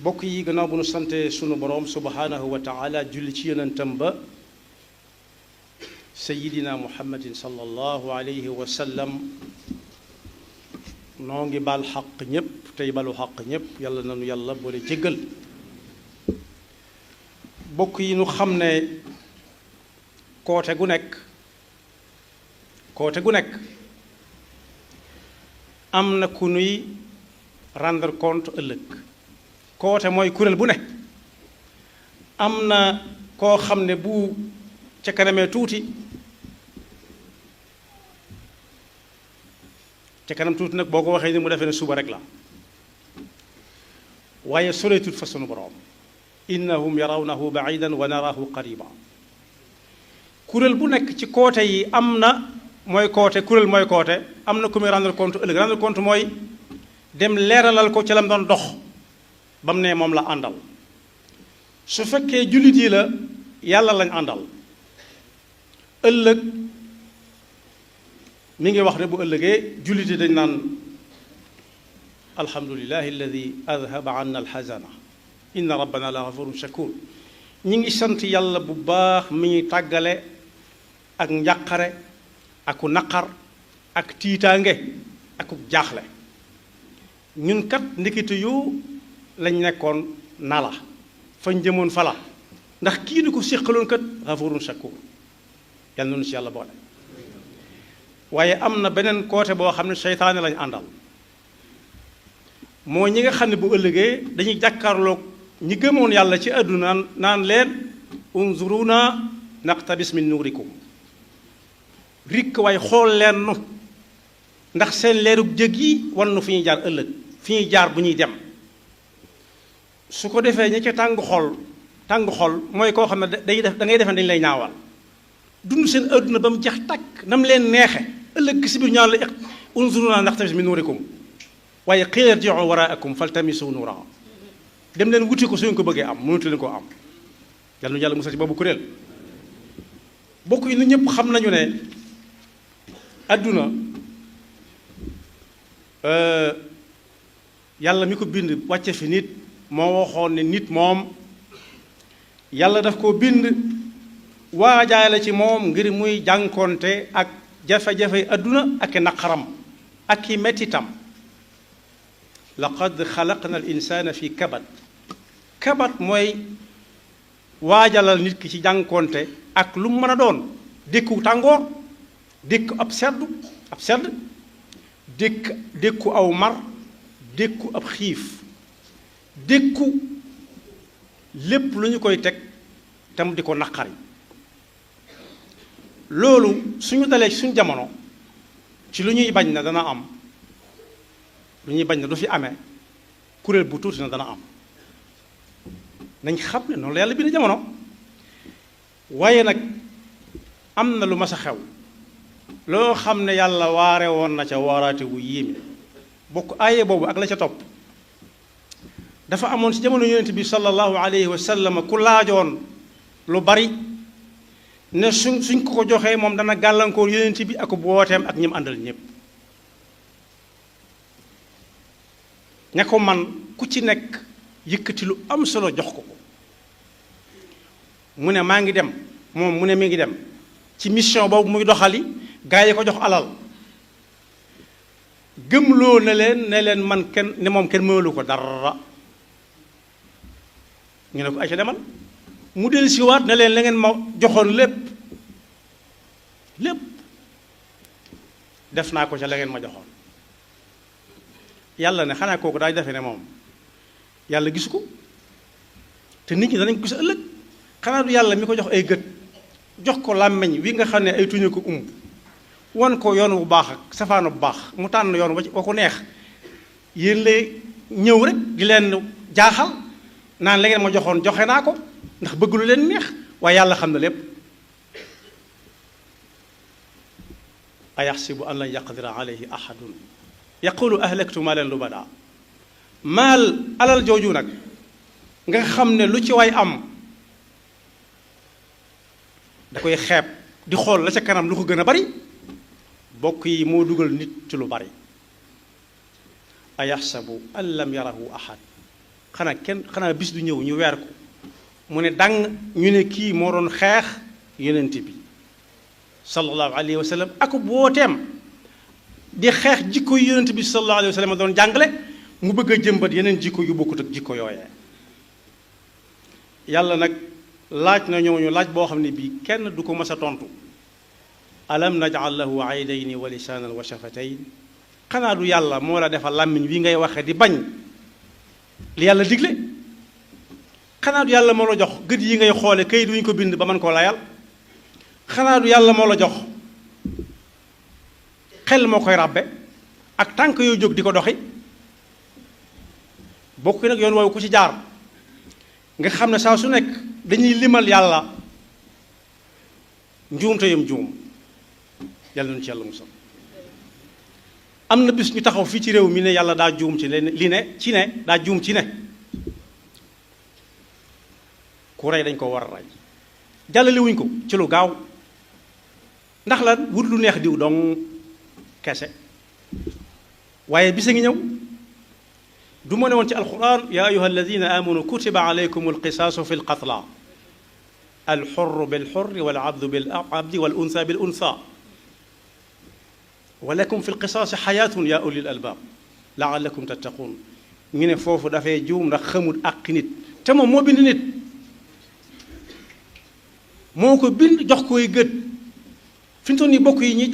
bokk yi gannaaw bu nu sante sunu boroom subhaanahu wa taala julli ci yonentam ba sayidina muhammadin sallallahu alayhi wa sallam noo ngi baal xaq ñépp tey balu xaq ñépp yàlla nanu yàlla boole jéggal bokk yi nu xam ne koote gu nekk am na ku nuy rendre compte ëllëg koote mooy kuréel bu ne am na koo xam ne bu ca kanamee tuuti ca kanam tuuti nag boo ko waxee ni mu defee ne suba rek la waaye soreetut fa sunu boroom innahum yarawnahu baidan wa narahu qariba kuréel bu nekk ci koote yi am na mooy koote kuréel mooy koote am na ku muy rendre compte ëllëg rendre compte mooy dem leeralal ko ca lam doon dox ba mu ne moom la àndal su fekkee jullit yi la yàlla lañ àndal ëllëg mi ngi wax ne bu ëllëgee jullit yi dañ naan alhamdulillahi alladi adhaba anna alxazana inna rabbana la gafurun shakur ñi ngi sant yàlla bu baax mi ngi tàggale ak njàqare aku naqar ak tiitaange akuk jaaxle ñun kat ndekete yoo lañ nekkoon nala fañ jëmoon fala ndax kii ni ko séqaloon kat gafurun shakur yàlla noonu ci yàlla boole waaye am na beneen côté boo xam ne seytaane lañ àndal moo ñi nga xam ne bu ëllëgee dañuy jàkkaarloog ñi gëmoon yàlla ci àdduna naan leen unzuruna naqtabis min nuurikum rikk waaye xool leen nu ndax seen leerug jëg yi wan nu fi ñuy jaar ëllëg fi ñuy jaar bu ñuy dem su ko defee ñi ca tàng xol mooy koo xam ne day def da ngay defe dañu lay ñaawal dund seen àdduna ba mu jeex takk nam leen neexe ëllëg si biir ñaan la unzuruna naqtabis min nuurikum waaye qiila irji'u waraakum faltamisu nuura dem leen wuti ko su ngeen ko bëggee am mënatu leen koo am yàlla nu yàlla musal ci boobu kuréel bokk yi nu ñëpp xam nañu ne àdduna yàlla mi ko bind wàcce fi nit moo waxoon ne nit moom yàlla daf ko bind waajaale ci moom ngir muy jànkonte ak jafe-jafe àdduna ak i naqaram ak i mettitam laqad xalaqna al insana fi kabat mooy waajalal nit ki ci jànkonte ak lu mu mën a doon dékku tàngoor dékku ab sedd dékku aw mar dékku ab xiif dékku lépp lu ñu koy teg tam di ko naqari loolu suñu dalee suñu jamono ci lu ñuy bañ na dana am lu ñuy bañ na du fi amee kuréel bu tuuti na dana am nañ xam ne noonu la yàlla bind jamono waaye nag am na lu mas a xew loo xam ne yàlla waare woon na ca waaraate wu yéeme bokk aaye boobu ak la ca topp dafa amoon ci jamono yonent bi sallallahu alayhi wa sallam ku laajoon lu bari ne suñ ko joxee moom dana gàllankoor yonent bi ak bu wooteem ak ñim àndal ñépp ña ko man ku ci nekk yëkkati lu am solo jox ko mu ne maa ngi dem moom mu ne mi ngi dem ci mission boobu muy doxali gaa yi ko jox alal gëmloo na leen ne leen man kenn ne moom kenn mënalu ko dara ñu ne ko ay ca demal mu del siwaat ne leen la ngeen ma joxoon lépp def naa ko ca la ngeen ma joxoon yàlla ne xanaa kooku daay defe ne moom yàlla gisu ko te nit ñi danañ ko gis ëllëg xanaa du yàlla mi ko jox ay gët jox ko làmmeñ wi nga xam ne ay tuñu ko wan ko yoon bu baax ak safaanu bu baax mu tànn yoon wa ko neex yéen lay ñëw rek di leen jaaxal naan la ngeen ma joxoon joxe naa ko ndax bëgg lu leen neex waaye yàlla xam na lépp ayaxsibu an lan yaqdira alayhi ahadun yaqulu ahlaktu maalan lubada maal alal jooju nag nga xam ne lu ci waay am da koy xeeb di xool la ca kanam lu ko gën a bari bokk yi moo dugal nit ci lu bari ayaxsabu an lam yarahu ahad xanaa bis du ñëw ñu weer ko mu ne dang ñu ne kii moo doon xeex yonent bi sallallahu alayhi wa sallam ak booteem di xeex jikko yu yonent bi sallallahu alayhi wa sallam doon jàngale mu bëgg a jëmbat yeneen jikko yu bokkut ak jikko yooyee yàlla nag laaj na ñooñu laaj boo xam ne bii kenn du ko mës a tontu alam naj'al lahu aynayni wa lisaanan wa shafatayn xanaa du yàlla moo la defal làmmiñ wi ngay waxe di bañ li yàlla digle xanaa du yàlla moo la jox gët yi ngay xoole kayit wi ñu ko bind ba mën koo layal xanaa du yàlla moo la jox xel moo koy ràbbe ak tànk yooyu jóg di ko doxi bokk nag yoon woowu ku ci jaar nga xam ne saa su nekk dañuy limal yàlla njuumte yam juum yàlla nañu ci yàlla musal am na bis ñu taxaw fii ci réew mi ne yàlla daa juum ci daa juum ci ne ku rey dañ ko war a rey jàllale wuñ ko ci lu gaaw ndax la wut lu neex diw dong kese waaye bisa ngi ñëw du ma ne woon ci alquran ya ayuha alladina amanu kutiba alaykum alqisaasu fi lqatla alxurru bilxurri walabdu bilabdi walunsa bilunsa wa lakum fi lqisaasi xayaatun ya uli lalbaab laalakum tattaquun ñu ne foofu dafay juum ndax xamul àqi nit te moom moo bind nit moo ko bind jox koy gët fi mu toll nii bokk yi ñi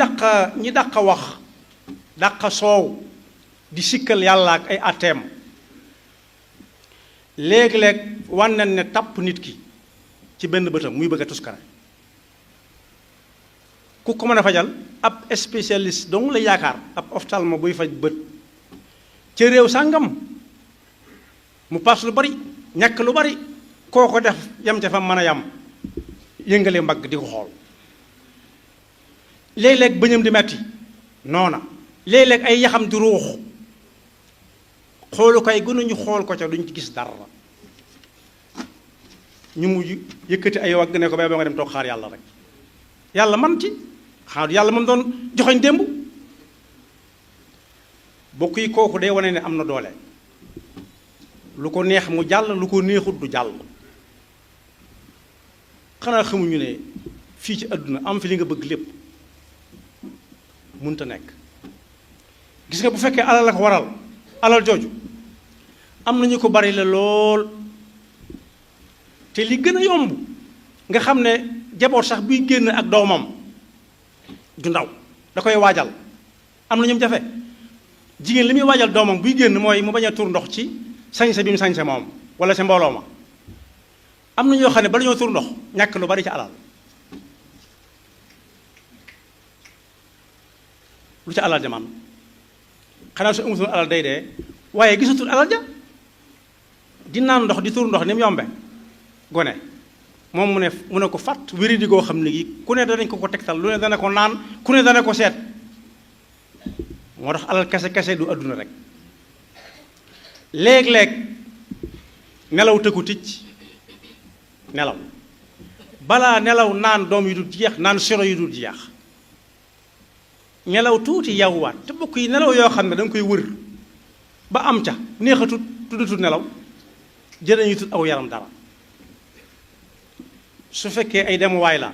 dàq wax dàq soow di sikkal yàlla ak ay atteem léeg-léeg wànnen ne tàpp nit ki ci benn bëtam muy bëgg a tuskare ku ko mën a fajal ab spécialiste dong la yaakaar ab ophtalmo buy faj bët ca réew sàngam mu paas lu bari ñàkk lu bari koo ko def yam ca fa mën a yam yëngale mbagg di ko xool léeg-léeg bëñam di metti noona léeg-léeg ay yaxam di ruux xoolu kay gën a ñu xool ko ca duñ ci gis dara ñu mujj yëkkati ay wagg ne ko bay boo nga dem toog xaar yàlla rek yàlla man ci xaar yàlla moom doon joxoñ démb bokk yi kooku day wane ne am na doole lu ko neex mu jàll lu ko neexut du jàll xanaa xamuñu ne fii ci àdduna am fi li nga bëgg lépp mënta nekk gis nga bu fekkee alal la ko waral alal jooju am na ñu ko bari la lool te li gën a yomb nga xam ne jaboot sax buy génn ak doomam du ndaw da koy waajal am na ñoom jafe jigéen li muy waajal doomam buy génn mooy mu bañ a tur ndox ci sañse bi mu sañse moom wala sa mbooloo ma am na ñoo xam ne bala ñoo tur ndox ñàkk lu bari ci alal lu ca alal ja man xanaa su amutoon alal day dee waaye gisatul alal ja di naan ndox di tur ndox ni mu yombe gone moom mu ne ko fàtt wéri di goo xam ne gi ku ne danañ ko tegtal lu ne dana ko naan ku ne dana ko seet moo tax alal kese kese du àdduna rek léeg-léeg nelaw tëkku ticc nelaw balaa nelaw naan doom yu dul jeex naan sero yu dul jeex nelaw tuuti yawwaat te bokk yi nelaw yoo xam ne da nga koy wër ba am ca neexatut tuddatut nelaw jërëñu tut aw yaram dara su fekkee ay demuwaay la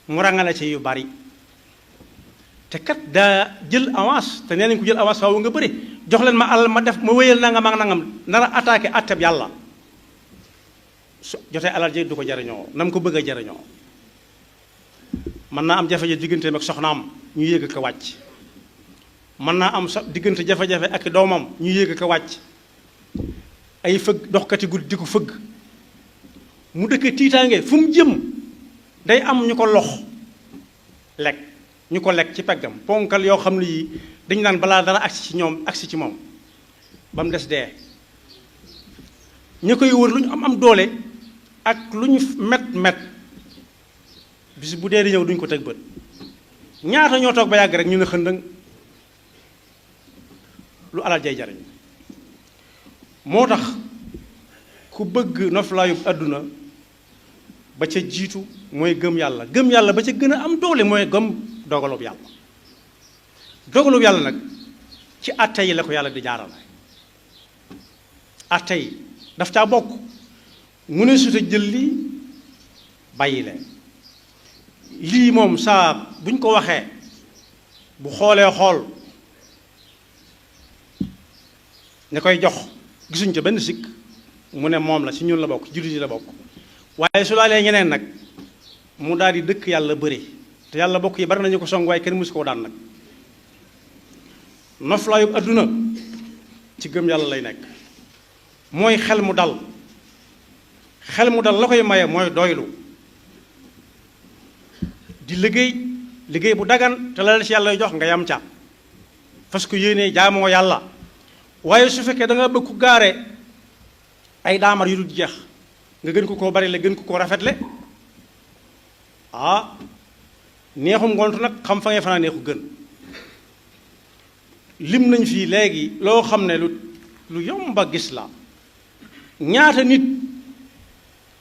mu rangale ci yu bari te kat daa jël avance te nee nañ ko jël avance waaw nga bëri jox leen ma alal ma def ma wéyal nangam ak nangam nar a attaqué atteb yàlla su jotee alal ji du ko jariñoo na mu ko bëgg a jariñoo mën naa am jafe-jafe digganteem ak soxnaam ñu yéeg ko wàcc mën naa am diggante jafe-jafe ak doomam ñu yéeg ko wàcc ay fëgg doxkati guddi di ko fëgg mu dëkk tiitaange fu mu jëm day am ñu ko lox lekk ñu ko lekk ci peggam ponkal yoo xam ne yi dañu naan balaa dara agsi ci moom ba mu des dee ñu koy wër lu ñu am doole ak lu ñu met bis bu dee di ñëw duñ ko teg bët ñaata ñoo toog ba yàgg rek ñu ne xëndëng lu alal jay jariñ moo tax ku bëgg noflaayub àdduna ba ca jiitu mooy gëm yàlla ba ca gën a am doole mooy gëm dogalub yàlla nag ci atte yi la ko yàlla di jaarale atte yi daf caa bokk mu ne suta jël lii bàyyi leen lii moom saa buñ ko waxee bu xoolee xool ña koy jox gisuñ ca benn sikk mu ne moom la ci ñun la bokk ci jullit yi la bokk waaye su laalee ñeneen nag mu daal di dëkk yàlla bëri te yàlla bokk yi bari nañu ko song waaye kenn mësu koo daan nag noflaayub adduna ci gëm yàlla lay nekk mooy xel mu dal la koy maye mooy doylu di liggéey bu dagan te la ci yàlla jox nga yam ca parce que yéenee jaamoo yàlla waaye su fekkee da nga bëgg ku gaare ay daamar yu dul jeex nga gën ko koo bari le gën ko koo rafetle neexum ngont nag xam fa ngay fanaa neexu gën lim nañ fii léegi loo xam ne lu yomba gis la ñaata nit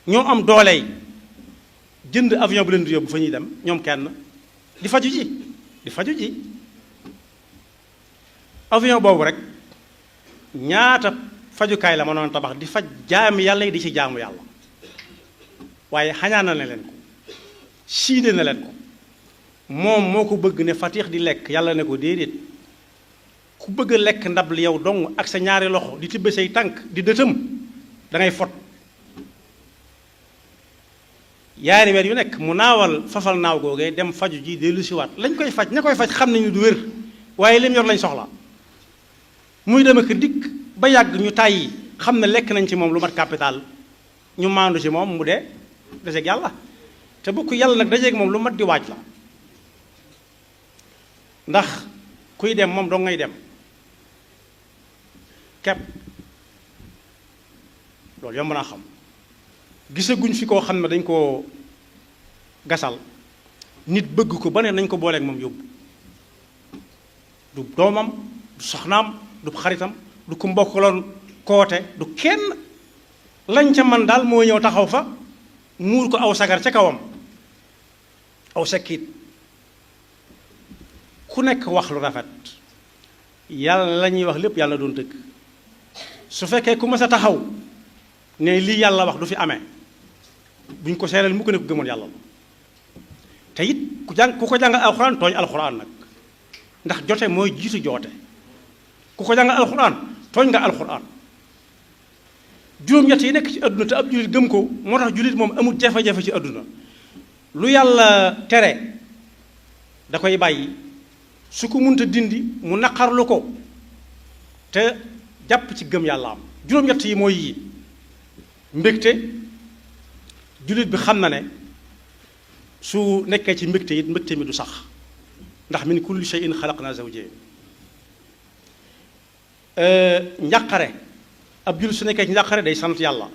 ñoo am dooley jënd avion bu leen di yóbbu fa ñuy dem ñoom kenn di faju ji avion boobu rek ñaata fajukaay la mënoon tabax di faj jaami yàlla yi di ci jaamu yàlla waaye xañaana na leen ko siide na leen ko moom moo ko bëgg ne fatix di lekk yàlla ne ko déedéet ku bëgg a lekk ndab li yow dong ak sa ñaari loxo di tibbe say tànk di dëtëm da ngay fot yaari weer yu nekk mu naawal fafal naaw googee dem faju ji dellu siwaat lañ koy faj ña koy faj xam nañu du wér waaye lim yor lañ soxla muy dem ak dikk ba yàgg ñu tàyyi xam ne lekk nañ ci moom lu mat capital ñu maandu ci moom mu dee dajeeg yàlla te bu ko yàlla nag dajeeg moom lu mat di waaj la ndax kuy dem moom doo ngay dem kepp loolu yomb naa xam gisaguñ fi koo xam ne dañ koo gasal nit bëgg ko ba ne nañ ko booleeg moom yóbbu du doomam du soxnaam du xaritam du ko mbokkaloon koote du kenn lañ ca man daal moo ñëw taxaw fa muur ko aw sagar ca kawam aw sekkiit ku nekk wax lu rafet yàlla la ñuy wax lépp yàlla doon dëgg su fekkee ku mas a taxaw ne lii yàlla wax du fi amee buñ ko seeral mu ko ne ko gëmoon yàlla la te it ku ko jàng alxuraan tooñ alxuraan nag ndax jote mooy jiitu joote ku ko jàng alxuraan tooñ nga alxuraan juróom-ñett yi nekk ci àdduna te ab jullit gëm ko moo tax jullit moom amul jafe-jafe ci àdduna lu yàlla tere da koy bàyyi su ko munta dindi mu naqarlu ko te jàpp ci gëm yàlla am juróom-ñett yi mooy yii mbégte jullit bi xam na ne su nekkee ci mbégte it mbégte mi du sax ndax min kulli shay'in xalaqna zawjayn njàqare ab jullit su nekkee ci njàqare day sant yàlla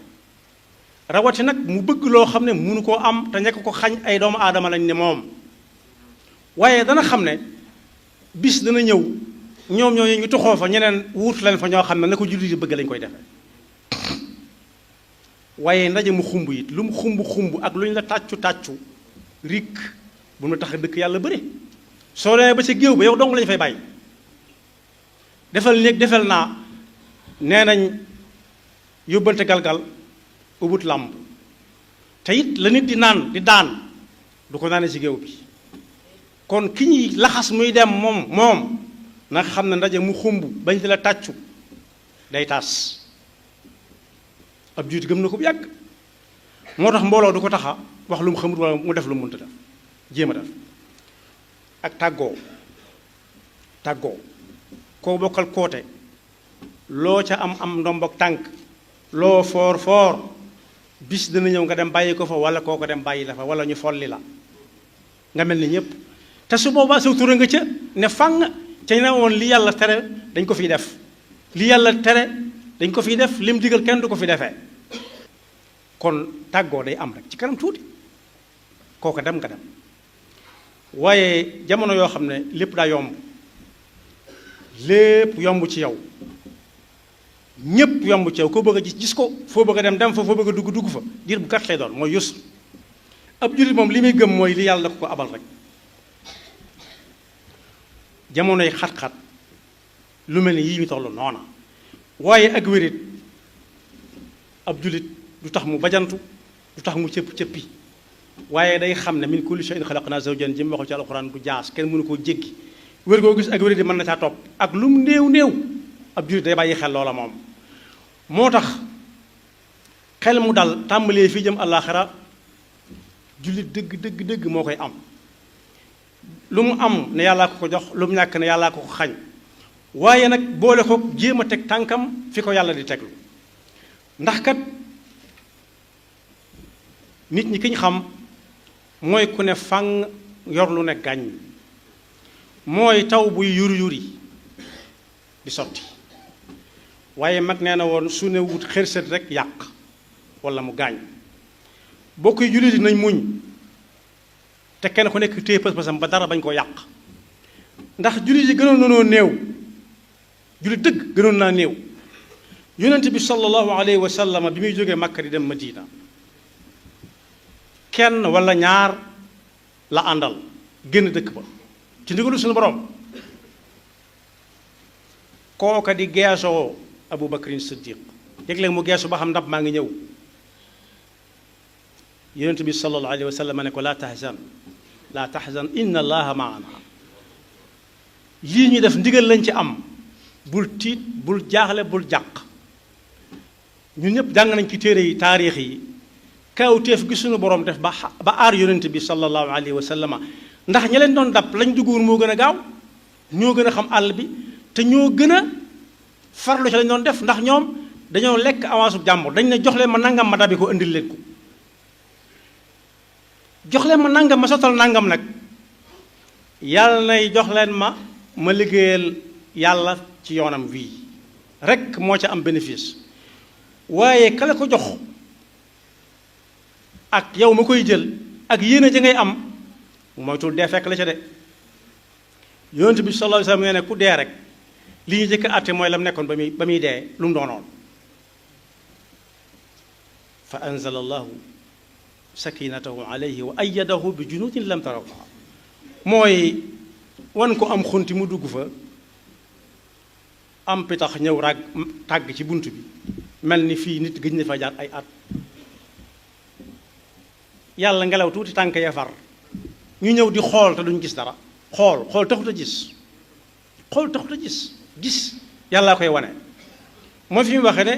rawati nag mu bëgg loo xam ne munu koo am te nekk ko xañ ay doomu aadama lañ ne moom waaye dana xam ne bis dana ñëw ñoom ñooñu ñu toxoo fa ñeneen wuutu leen fa ñoo xam ne na ko jullit yi bëgg lañ koy defee waaye ndaje mu xumb it lu mu xumb ak lu ñu la tàccu rik bu mu tax a dëkk yàlla bëri soo demee ba ca géew ba yow dong lañu fay bàyyi defal néeg defal naa nee nañ yóbbante galgal ubut làmb te it la nit di naan di daan du ko naane ci géew bi kon ki ñuy laxas muy dem moom na xam ne ndaje mu xumb bañ di la tàccu day taas ab juuti gëm na ko bu yàgg moo tax mbooloo du ko taxa wax lu mu xamut wala mu def lu mu mënta def jéem a def ak tàggoo koo bokkal koote loo ca am ndombok tànk loo foor bis dana ñëw nga dem bàyyi ko fa wala koo ko dem bàyyi la fa wala ñu folli la nga mel ni ñépp te su boobaa sa tura nga ca ne fang ca ne woon li yàlla tere dañ ko fiy def li yàlla tere dañ ko fiy def lim digal kenn du ko fi defee kon tàggoo day am rek ci kanam tuuti kooka dem nga dem waaye jamono yoo xam ne lépp daa yomb lépp yomb ci yow ñépp yomb ci yow koo bëgg a gis ko foo bëgg a dem fa foo bëgg a dugg fa diir bu gàtt lay doon mooy yusr ab jullit moom li muy gëm mooy li yàlla da ko abal rek jamonoy xat-xat lu mel ni yii mi toll noona waaye ak wérit ab julit du tax mu bajantu du tax mu cëppi waaye day xam ne min kulli shay'in xalaqnaa zawjayn jëm waxu ci alxuraan du jaas kenn mënu koo jéggi wér goo gis ak wér di mën na caa topp ak lu mu néew ab julit day bàyyi xel loola moom moo tax xel mu dal tàmbalee fii jëm àllaaxira jullit dëgg moo koy am lu mu am ne yàllaa ko ko jox lu mu ñàkk ne yàllaa ko ko xañ waaye nag boole ko jéem a teg tànkam fi ko yàlla di teglu ndax kat nit ñi ki ñu xam mooy ku ne fang yor lu ne gàññ mooy taw buy yuri di sotti waaye mag nee na woon su ne wut xërset rek yàq wala mu gaañ bokk yi jullit yi nañ muñ te kenn ku nekk téye pas-pasam ba dara bañ koo yàq ndax jullit yi gënoon nanoo néew jullit dëgg gënoon naa néew yonent bi sallallahu alayhi wa sallam bi muy jógee Makka di dem Madina kenn wala ñaar la àndal génn dëkk ba ci ndigalu suñu borom kooka di geesoo Abu Bakrin Siddiq léeg-léeg mu geesu ba xam ndab maa ngi ñëw yonent bi sallallahu alayhi wa sallam ne ko laa tahzan inna allaha maana lii ñu def ndigal lañ ci am bul tiit bul jaaxle bul jàq ñun ñëpp jàng nañ ci téere yi taarix yi kawteef gi suñu borom def ba aar yonent bi sallallahu alayhi wa sallam ndax ña leen doon dab lañ duggoon moo gën a gaaw ñoo gën a xam àll bi te ñoo gën a farlu ci lañ doon def ndax ñoom dañoo lekk avance bu jàmbur dañ ne jox leen ma nangam ma dabi ko indil leen ko jox leen ma nangam ma sottal nangam nag yàlla nay jox leen ma liggéeyal yàlla ci yoonam wii rek moo ca am bénéfice waaye kala ko jox ak yow ma koy jël ak yéene ja ngay am moytul dee fekk la ca de yonent bi sallallahu alayhi wa sallam nee ne ku dee rek li ñu jëkk a àtte mooy la mu nekkoon ba muy dee lu mu doonoon fa anzala allahu sakinatahu alayhi wa ayyadahu bi junudin lam tarawha mooy wan ko am xunti mu dugg fa am pitax ñëw rag tàgg ci bunt bi mel ni fii nit gëj na fa jaar ay at yàlla ngelaw tuuti tànk ya far ñu ñëw di xool te duñ gis dara xool taxut a gis yàllaa koy wane mooy fi mu waxee ne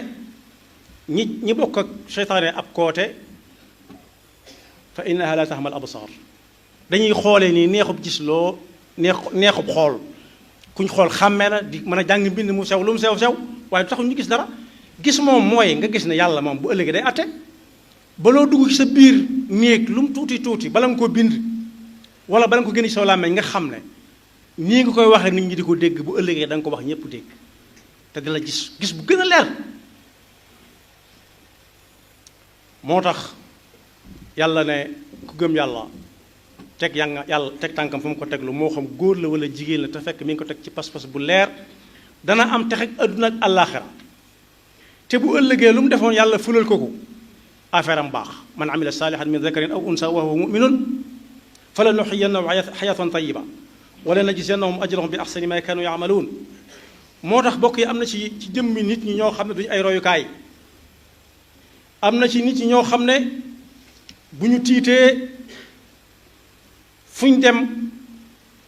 ñi bokk ak seytaane ab koote fa innaha la taxmal absar dañuy xoolee nii neexub gis loo neexub xool kuñ xool xàmmee la di mën a jàng mbind mu sew lu mu sew waaye du taxul ñu gis dara gis moom mooy nga gis ne yàlla moom bu ëllëgee day atte baloo dugg ci sa biir néeg lu mu tuuti bala nga ko bind wala bala nga ko génn ci sa làmmeñ nga xam ne nii nga koy waxee nit ñi di ko dégg bu ëllëgee da nga ko wax ñëpp dégg te di la gis bu gën a leer moo tax yàlla ne ku gëm yàlla teg yàlla teg tànkam fu mu ko teglu moo xam góor la wala jigéen la te fekk mi ngi ko teg ci pas-pas bu leer dana am tex ak àdduna ak àllaaxira te bu ëllëgee lu mu defoon yàlla fulal ko affaire am baax man amila saalihan min dakarin aw unsa wa huwa muminun fala nuxyiyannahu xayatan tayiba wala najziyannahum ajrahum bi axsani ma kanu yaamaluun moo tax bokk yi am na ci jëmmi nit ñi ñoo xam ne duñu ay royukaay am na ci nit ñi ñoo xam ne bu ñu tiitee fu ñu dem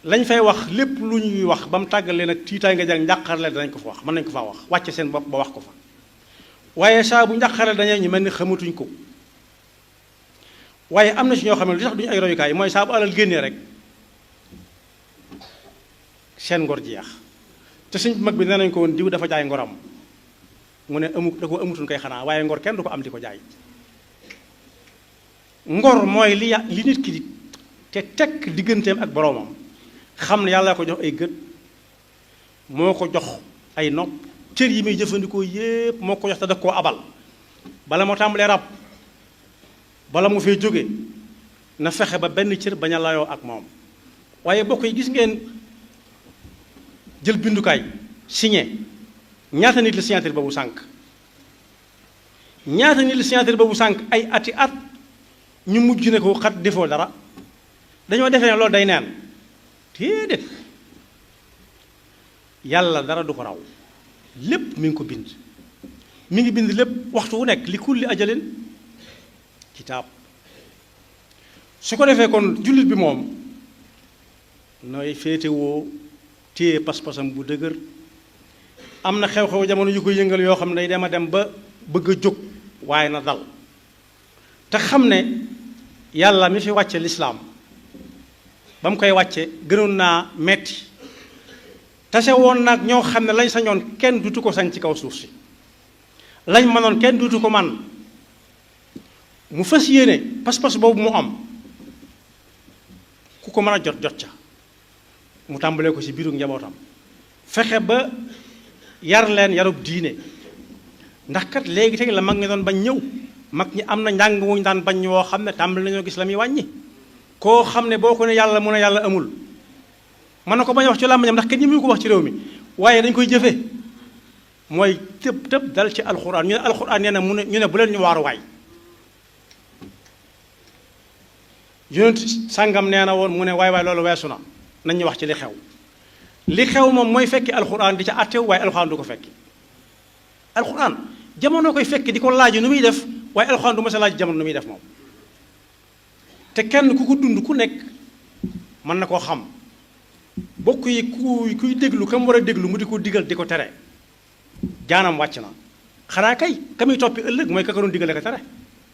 lañ fay wax lépp lu ñuy wax ba mu tàggalee nag tiitaay nga jàng njàqarle danañ ko fa wax mën nañ ko faa wax wàcce seen bopp ba wax ko fa waaye saa bu njàqarle dañee ñu mel ni xamatuñ ko waaye am na ci ñoo xam ne li tax duñu ay royukaay mooy saa bu alal génnee rek seen ngor jeex te suñ mag bi nee nañ ko woon diw dafa jaay ngoram mu ne da ko amutoon koy xanaa waaye ngor kenn du ko am di ko jaay ngor mooy li nit ki di te tekk digganteem ak boroomam xam ne yàlla ko jox ay gët moo ko jox ay nopp cër yi muy jëfandikoo yépp moo ko jox te daf koo abal bala moo tàmbalee rab bala mu fee jóge na fexe ba benn cër bañ a layoo ak moom waaye bokk yi gis ngeen jël bindukaay signé ñaata nit la signature boobu sànq ay ati at ñu mujj ne ko xat defoo dara dañoo defee ne loolu day neen déedéet yàlla dara du ko raw lépp mi ngi ko bind mi ngi bind lépp waxtu wu nekk li kulli ajalin kitaab. su ko defee kon jullit bi moom nooy féetewoo téye pas-pasam bu dëgër. am na xew-xew jamono yu koy yëngal yoo xam ne day dem a dem ba bëgg a jóg waaye na dal te xam ne yàlla mi fi wàcce lislaam ba mu koy wàcce gënoon naa metti tase woon nag ñoo xam ne lañ sañoon kenn dutu ko sañ ci kaw suuf si lañ mënoon kenn dutu ko man mu fas yéene pas-pas boobu mu am ku ko mën a jot ca mu tàmbalee ko ci biiru njabootam fexe ba yar leen yarub diine ndax kat léegi teg la mag ñi doon bañ ñëw mag ñi am na njàng wuñu daan bañ woo xam ne tàmbali nañoo gis la muy wàññi koo xam ne boo ko ne yàlla mu ne yàlla amul mën na ko bañ a wax ci làmmiñam ndax kenn ñi mu ko wax ci réew mi waaye dañ koy jëfe mooy tëb tëb dal ci alxuraan ñu ne alxuraan nee na mu ne ñu ne bu leen ñu waaru waay yonent sàngam nee na woon mu ne waay loolu weesu na nañ ñu wax ci li xew moom mooy fekki alxuraan di ca àttew waaye alxuraan du ko fekki alxuraan jamono koy fekki di ko laaj nu muy def waaye alxuraan du ma sa laaj jamono nu muy def moom te kenn ku ko dund ku nekk mën na koo xam bokk yi kuy déglu kam war a déglu mu di ko digal di ko tere jaanam wàcc na xanaa kay ka muy toppi ëllëg mooy ka ko doon digale ko tere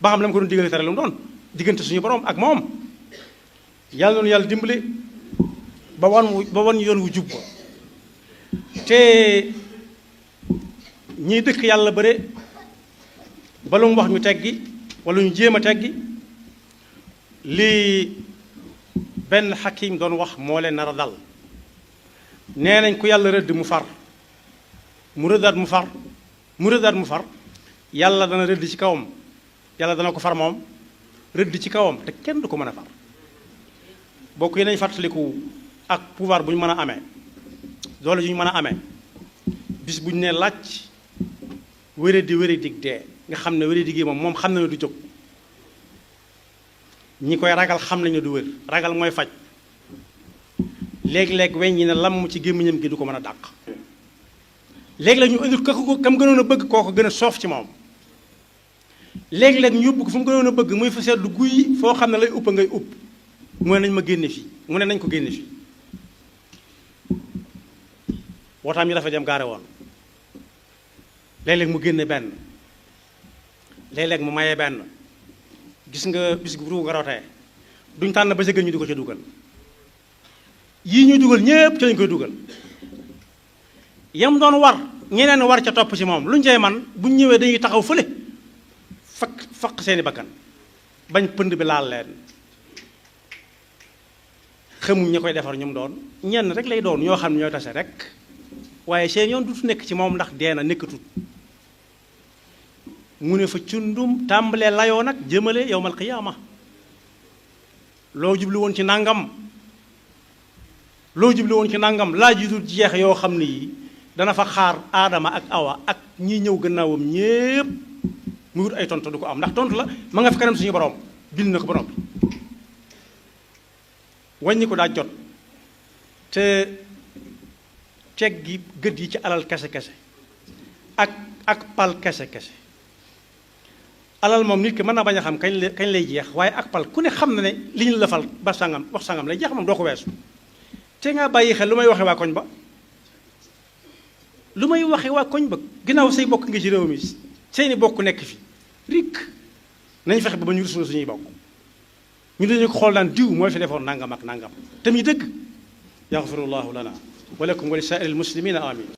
ba xam la mu ko doon digale tere lu mu doon diggante suñu borom ak moom yàlla noonu yàlla dimbali ba wan yoon wu jub ko te ñiy dëkk yàlla bëre ba lu mu wax ñu teggi wala ñu jéem a teggi lii benn xakim doon wax moo leen nar a dal nee nañ ku yàlla rëdd mu far mu rëddaat mu far mu rëddaat mu far yàlla dana rëdd ci kawam yàlla dana ko far moom rëdd ci kawam te kenn du ko mën a far bokk yi nañ fàttaliku ak pouvoir bu ñu mën a amee doole ju ñu mën a amee bis bu ñu nee laaj wéré dig dee nga xam ne wéré dig yi moom xam na ne du jóg ñi koy ragal xam nañu du wér ragal mooy faj léeg-léeg weñ ñi ne lam ci gémmiñam gi du ko mën a dàq léeg-léeg ñu indil ko kam gënoon a bëgg koo ko gën a soof ci moom léeg-léeg ñu yóbbu ko fu mu gënoon a bëgg muy fa seddu guy foo xam ne lay upp ngay upp mu ne nañ ma génne fii mu ne nañ ko génne fii wootaam yi dafa dem gaare woon léeg-léeg mu génne benn léeg-léeg mu maye benn gis nga bis bu ruu nga rotee duñ tànn ba sa gën ñu di ko ca dugal yii ñuy dugal ñépp ca lañ koy dugal yam doon war ñeneen war ca topp ci moom luñ cay man buñ ñëwee dañuy taxaw fële faq seeni bakkan bañ pënd bi laal leen xamuñ ña koy defar ñoom doon ñenn rek lay doon ñoo xam ne ñooy tase rek waaye seen yoon dutu nekk ci moom ndax dee na nekkatut mu ne fa cundum tàmbalee layoo nag jëmale yowmal qiyaama loo jublu woon ci nangam laaj yu dul jeex yoo xam ne yi dana fa xaar aadama ak awa ak ñi ñëw gannaawam ñépp mu wut ay tontu du ko am ndax tontu la ma nga fi kanam suñu borom bind na ko ba noppi wàññi ko daa jot te teg gi gët yi ci alal kese ak pal kese alal moom nit ki mën na bañ a xam kañ lay jeex waaye ak pal ku ne xam na ne li ñu la fal ba sangam wax sangam lay jeex moom doo ko weesu te nga bàyyi xel lu may waxe waa koñ ba ginnaaw say bokk ngi ci réew mi seeni bokk nekk fi rik nañ fexe ba ñu rus suñuy bokk ñu dañu ko xool naan diw mooy fi defoon nangam ak nangam te muy dëgg yaxfirullahu lana wa lakum wa li saa'iril muslimina amin